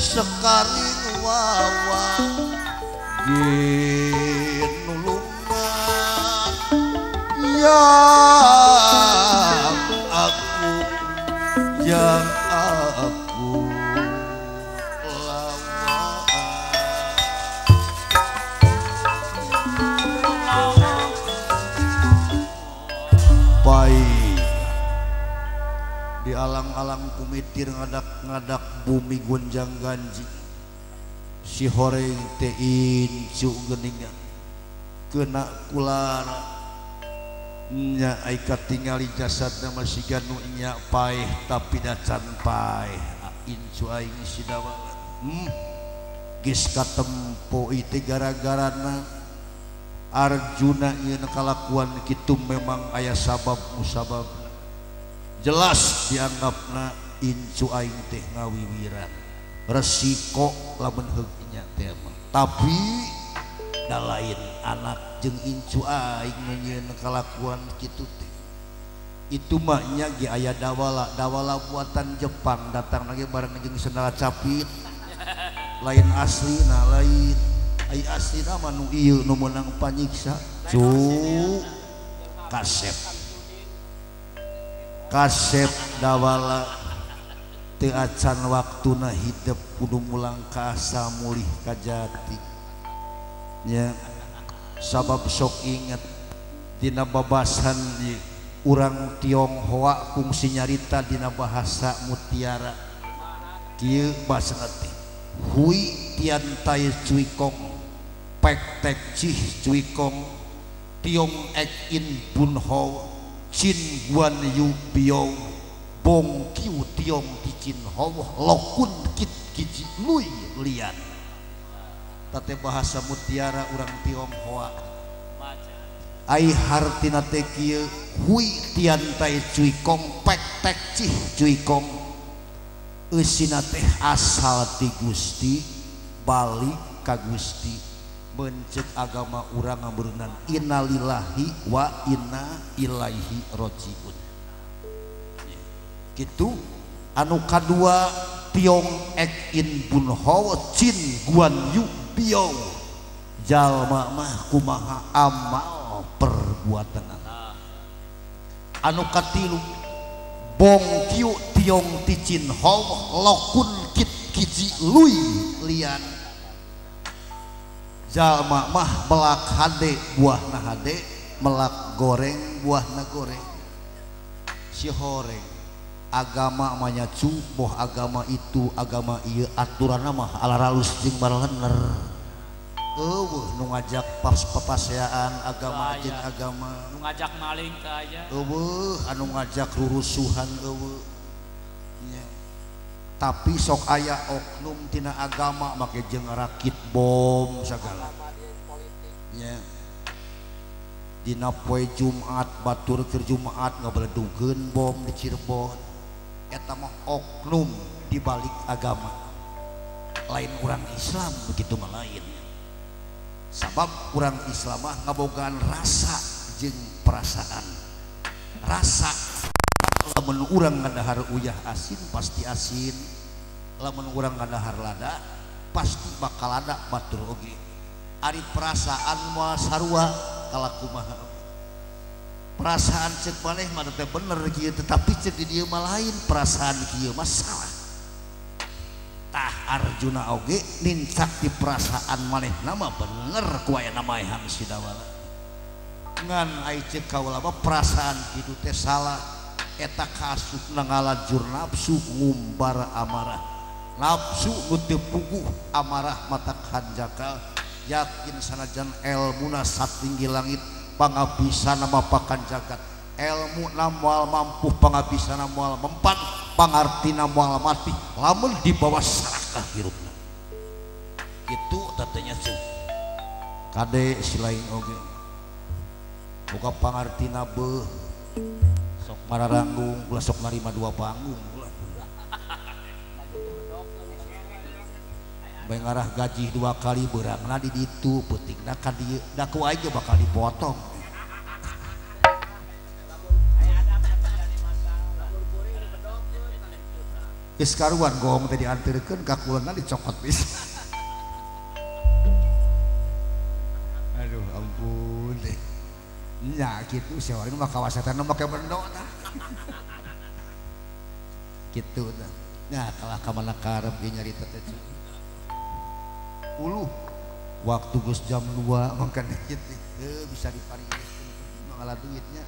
Sekaring wawa ginulungan yang aku yang aku lawan. Baik di alang-alang kumitir ngadak-ngadak bumi gonjang ganjing si horeng teh incu geuningan kena kulara nya ai katingali jasadna masih ganu nya paeh tapi dacan paeh incu aing si dawalan geus katempo ieu gara-garana Arjuna ieu kalakuan kitu memang aya sabab musabab jelas dianggapna incu aing teh ngawiwiran resiko lamun heug nya teh mah tapi da lain anak jeung incu aing nu nyieun kalakuan kitu teh itu mah nya ge aya dawala dawala buatan Jepang datang lagi bareng jeung sendal capit lain aslina lain ai aslina mah nu ieu nu meunang panyiksa cu kasep kasep dawala teu acan waktuna hidep kudu mulang ka asa mulih ka jati nya sabab sok inget dina babasan urang Tionghoa kungsi nyarita dina bahasa mutiara kieu basana teh hui tian tai cui kong pek tek cih cui kong tiong ek in bun ho cin guan yu biao bong kiu tiong ti cin ho lokun kit kiji lui lian tate bahasa mutiara urang Tionghoa ai hartina teh kieu hui tian tai cui kong pek tek cih cui kong eusina teh asal ti Gusti balik ka Gusti mencet agama urang ngabeureunan innalillahi wa inna ilaihi rajiun kitu anu kadua tiong ek in bun ho cin guan yu biao jalma mah kumaha amal perbuatan anu katilu bong kiu tiong ti cin ho lokun kit kiji lui lian jalma mah melak hade buahna hade melak goreng buahna goreng si horeng agama mah nya cu boh agama itu agama ieu aturanna mah alaralus jeung baralener eueuh nu ngajak pas papaseaan agama jeung agama nu ngajak maling teh aya eueuh anu ngajak rurusuhan eueuh nya tapi sok aya oknum tina agama make jeung rakit bom sagala nya dina poe Jumat batur keur Jumat ngabeledugeun bom di Cirebon eta mah oknum di balik agama lain urang Islam begitu mah lain sabab urang Islam mah ngabogaan rasa jeung perasaan rasa lamun urang ngadahar uyah asin pasti asin lamun urang ngadahar lada pasti bakal lada batur oge ari perasaan moal sarua kalakumaha perasaan cek maneh mah teh bener kieu tetapi cek di dieu mah lain perasaan kieu mah salah tah Arjuna oge nincak di perasaan manehna mah bener ku aya maehan si dawala ngan ai cek kaula mah perasaan kitu teh salah eta kaasupna ngalajur nafsu ngumbar amarah nafsu nu teu puguh amarah matak hanjakal yakin sanajan elmuna satinggi langit pangabisana mapakan jagat elmuna moal mampu pangabisana moal mempan pangartina moal mati lamun dibawa sarakah hirupna kitu tatanya cu kade silain oge buka pangartina beuh sok mararanggung ulah sok narima dua panggung ulah bae ngarah gaji dua kali beurangna di ditu peutingna ka dieu da ku aing ge bakal dipotong Geus karuan goong teh dianterkeun ka kulana dicokot pisan. Aduh ampun deh. Nya kitu sewarin mah kawasatan make bendo tah. Kitu tah. Nya kalah ka mana karep ge nyarita teh. Uluh waktu geus jam 2 mangkan kitu bisa dipariwiskeun mangala duitnya.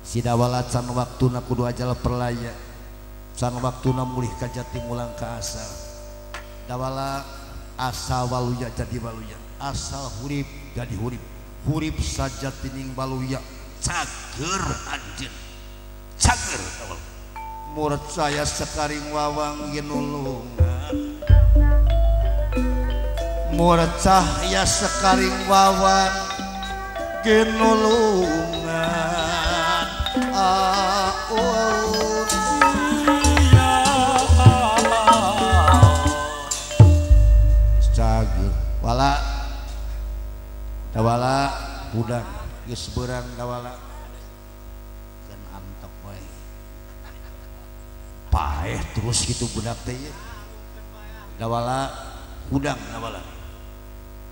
Sidawala can waktuna kudu ajal perlaya can waktuna mulih ka jati mulang ka asal dawala asal waluya jadi waluya asal hurip jadi hurip hurip sajatining waluya cager anjeun cager dawala murid saya sekaring wawang ginulungan murid cahya sekaring wawang ginulungan cager wala dawala budak geus beurang dawala kan antok wae paeh terus gitu budak teh dawala hudang dawala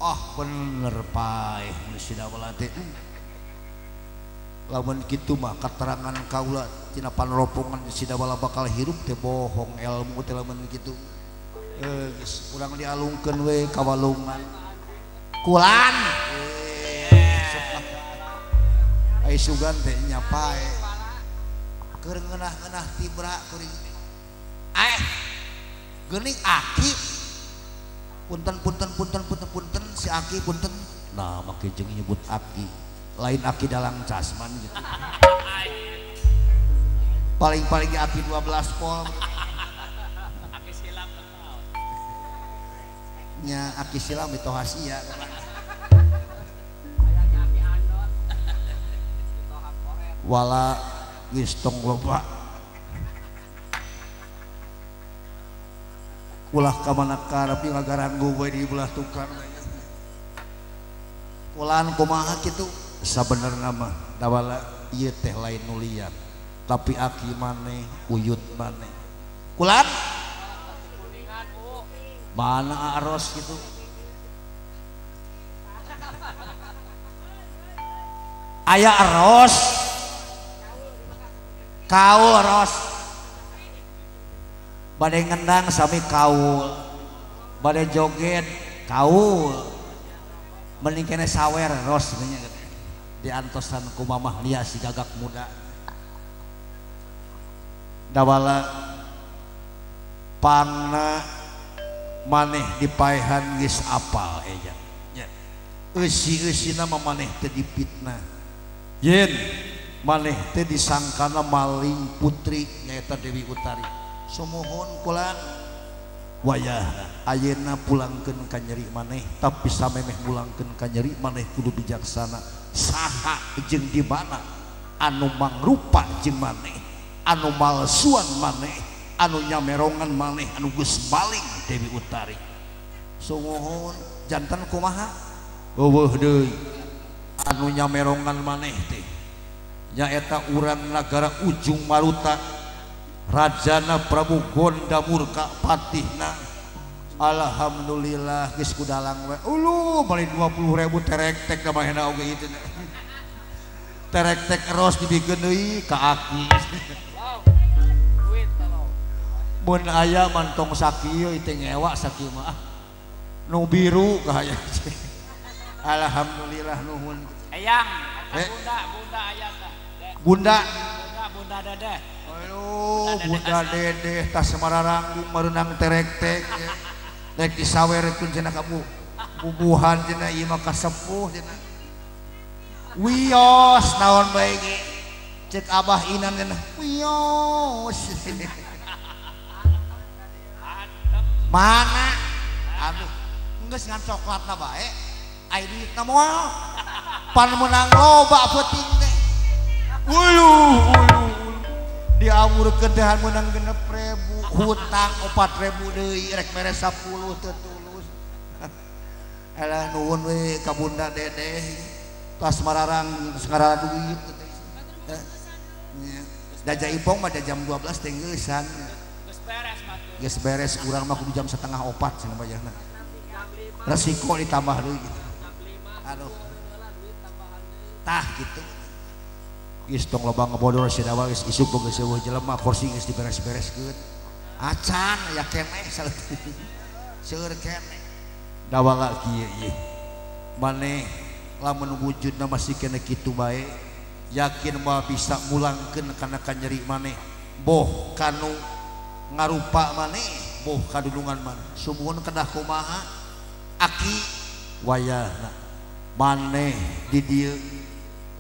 ah bener paeh mun si dawala teh lamun kitu mah katerangan kaula tina panropongan si dawala bakal hirup teh bohong ilmu teh lamun kitu geus urang dialungkeun we ka walungan kulan ai sugan teh nya pae keur ngeunah-ngeunah tibra kuring geuning aki punten punten punten punten punten si aki punten nah make jeung nyebut aki lain aki dalang casman gitu. Paling-paling aki 12 pol. Aki silam nya aki silam itu hasia. Wala geus tong loba. Ulah ka mana karep ngagaranggu we di belah tukang. Kulan kumaha kitu? Sabenerna mah dawala ieu teh lain nu lian tapi aki maneh uyut maneh kulan mana aros gitu aya aros kaul ros bade ngendang sami kaul bade joget kaul mending kene sawer ros nya diantosan ku mamah lia si gagak muda dawala pangna maneh dipaehan geus apal eja nya eusi-eusina mah maneh teh dipitnah yen maneh teh disangkana maling putri nyaeta Dewi Utari sumuhun kulan wayahna ayeuna pulangkeun ka nyeri maneh tapi samemeh mulangkeun ka nyeri maneh kudu bijaksana saha jeung di mana anu mangrupa jeung maneh anu malsuan maneh anu nyamerongan maneh anu geus maling Dewi Utari sumuhun jantan kumaha eueuh deui anu nyamerongan maneh teh nyaeta urang nagara Ujung Maruta Rajana Prabu Gonda Murka patihna alhamdulillah geus kudalang we uluh bali 20.000 terek-tek da mahena oge ieu terek-tek ros dibikeun deui ka aki mun aya mantong sakieu teh ngewa sakieu mah nu biru ka aya alhamdulillah nuhun eyang bunda bunda aya teh bunda bunda bunda dedeh aduh bunda dedeh tas mararanggung mareunang terek-tek rek disawerkeun cenah ka bubuhan cenah ieu mah kasepuh cenah wios naon bae ge cek Abah Inan cenah wios mana aduh geus ngan coklatna bae ai duitna moal pan meunang loba peuting teh uluh uluh diawurkeun teh meunang 6.000 hutang 4.000 deui rek mere 10 teu tulus alah nuhun we ka bunda dedeh tas mararang geus ngarara duit teh Da Jaipong mah da jam 12 teh geusan. Geus beres mah tuh. Geus beres urang mah kudu jam 3:30 cenah bayarna. Resiko ditambah deui gitu. Aduh. Tah gitu. Geus tong loba ngebodor si Dawala geus isuk geus eueuh jelema kursi geus diberes-bereskeun. Acan aya keneh saleutik. Seueur keneh. Dawala kieu ieu. Maneh lamun wujudna masih keneh kitu bae, yakin moal bisa mulangkeun kana kanyeri maneh. Boh kanu ngarupa maneh, boh kadudungan maneh. Sumuhun kedah kumaha? Aki wayahna maneh di dieu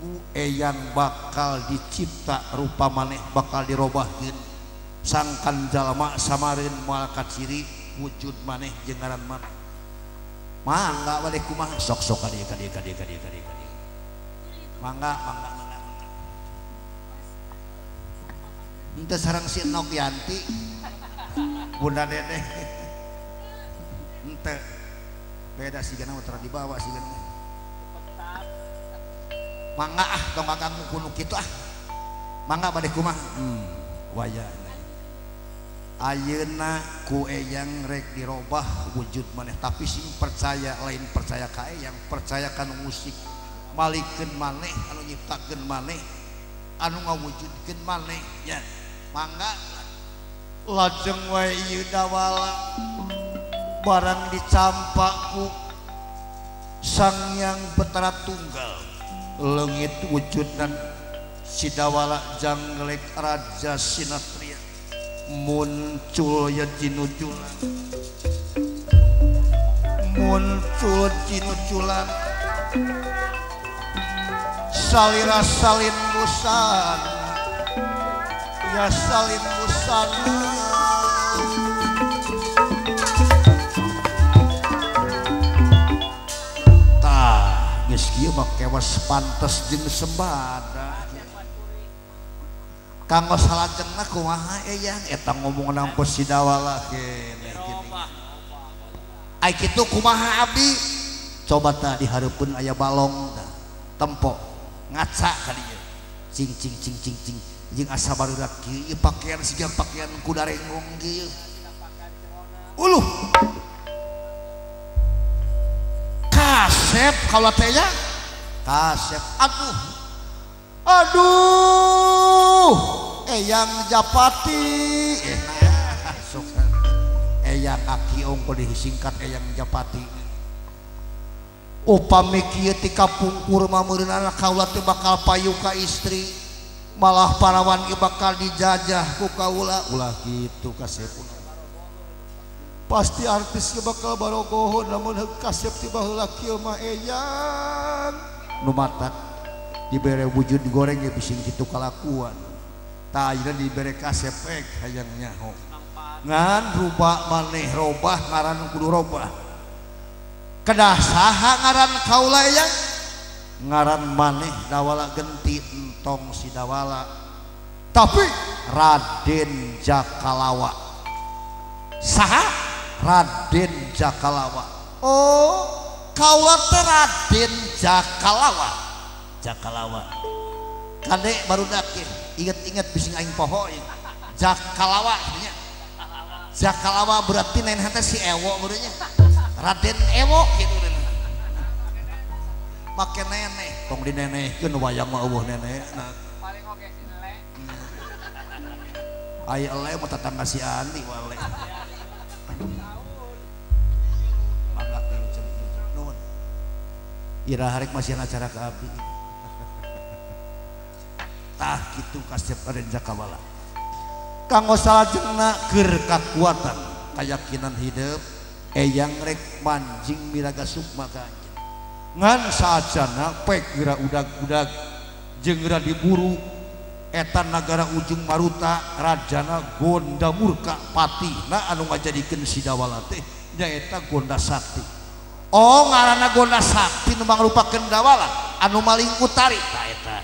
ku eyang bakal dicipta rupa maneh bakal dirobahkeun sangkan jalma samareun moal kaciri wujud maneh jeung ngaran maneh. Mangga bade kumaha sok-sok ka dieu ka dieu ka dieu ka dieu ka dieu. Mangga mangga mangga. Henteu sareng si Nok Yanti. Bunda Dedeh. Henteu. Beda sigana mah tara dibawa sigana. Mangga ah tong ngaganggu ku nu kitu ah. Mangga bade kumaha? Wayahna. Ayeuna ku eyang rek dirobah wujud maneh tapi sing percaya lain percaya ka eyang percaya kana musik malikeun maneh anu nyiptakeun maneh anu ngawujudkeun maneh ya mangga lajeng wae ieu Dawala barang dicampak ku Sang Hyang Betara Tunggal leungit wujudna si Dawala janggelek Raja Sinatria muncul ya jinujulan muncul jinujulan salira salin busana ya salin busana tah geus kieu mah kewas pantes jeung sembada. Kanggo salajengna kumaha eyang eta ngomong nampo si Dawala keneh gini. Ai kitu kumaha abdi? Coba tah dihareupeun aya balong tah. Tempo ngaca ka dieu. Cing cing cing cing cing jeung asa barudak kieu pakaian siga pakaian kuda renggong kieu. Uluh. Kasep kaula teh nya. Kasep aduh. Aduh, Eyang Japati, sok Eyang aki ongko disingkat Eyang Japati. Upami kieu ti kapungkur mah meureunana kaula teh bakal payu ka istri, malah parawan ieu bakal dijajah ku kaula. Ulah kitu kasep. Pasti artis ge bakal barogohon lamun kasep ti baheula kieu mah Eyang. Nu matak dibere wujud goreng ya bising kitu kalakuan. Tah ayeuna dibere kasep ek hayang nyaho. Ngan rupa maneh robah ngaran kudu robah. Kedah saha ngaran kaula eyang? Ngaran maneh Dawala genti entong si Dawala. Tapi Raden Jakalawa. Saha? Raden Jakalawa. Oh, kaula teh Raden Jakalawa. Jakalawa kade barudak inget-inget bising aing poho Jakalawa nya. Jakalawa berarti lain hate si Ewo meureunnya Raden Ewo gitu make nenek tong dinenehkeun wayang mah eueuh nenek paling oge si ele ai ele mah tetangga si Andi wale mangga nuhun ira harek masih acara ka abdi. Tah kitu kasep Raden Jakawala. Kanggo salajengna keur kakuatan kayakinan hidup eyang rek manjing miraga sukma ka anjeun. Ngan saacana pek geura udag-udag jeung geura diburu eta nagara ujung maruta rajana Gonda Murka patihna anu ngajadikeun si Dawala teh nyaeta Gonda Sakti. Oh ngaranna Gonda Sakti nu mangrupakeun Dawala anu maling utari tah eta.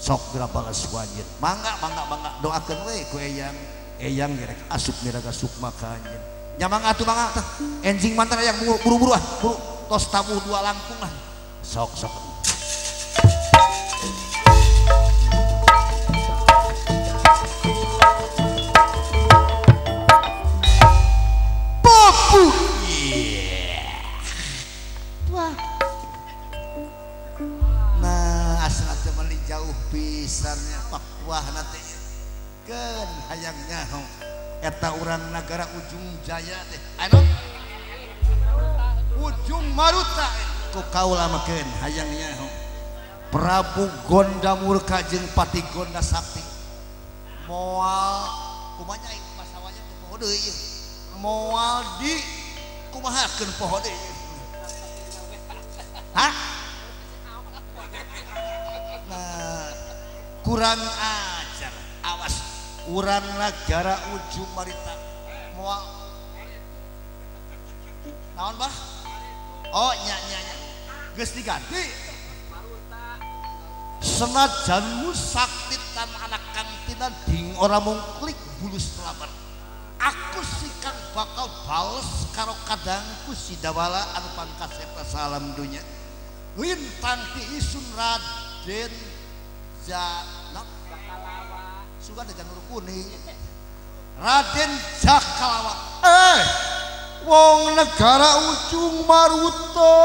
Sok geura balas ku anjeun. Mangga mangga mangga doakeun we ku eyang. Eyang ge rek asup miraga sukma ka anjeun. Nya mangga atuh mangga tah. Enjing mantan eyang buru-buru ah, buru tos tabuh dua langkung lah. Sok sok. meni jauh pisannya pakuahna teh keun hayang nyaho eta urang nagara Ujung Jaya teh anu Ujung Maruta ku kaula mah keun hayang nyaho Prabu Gonda Murka jeung Pati Gonda Sakti moal kumaha aing bahasa wayang teh poho deui ieu moal di kumahakeun poho deui hah nah kurang ajar awas urang nagara Ujung Marita moal naon bah oh nya nya nya geus diganti senajanmu sakti tan anak kang tinading ora mung klik bulus lamer aku sikang bakal bales karo kadangku Sidawala anu pangkasepna salam dunya lintang ti isun Raden Janok sugan janur kuning Raden Jakalawa wong negara Ujung Maruta.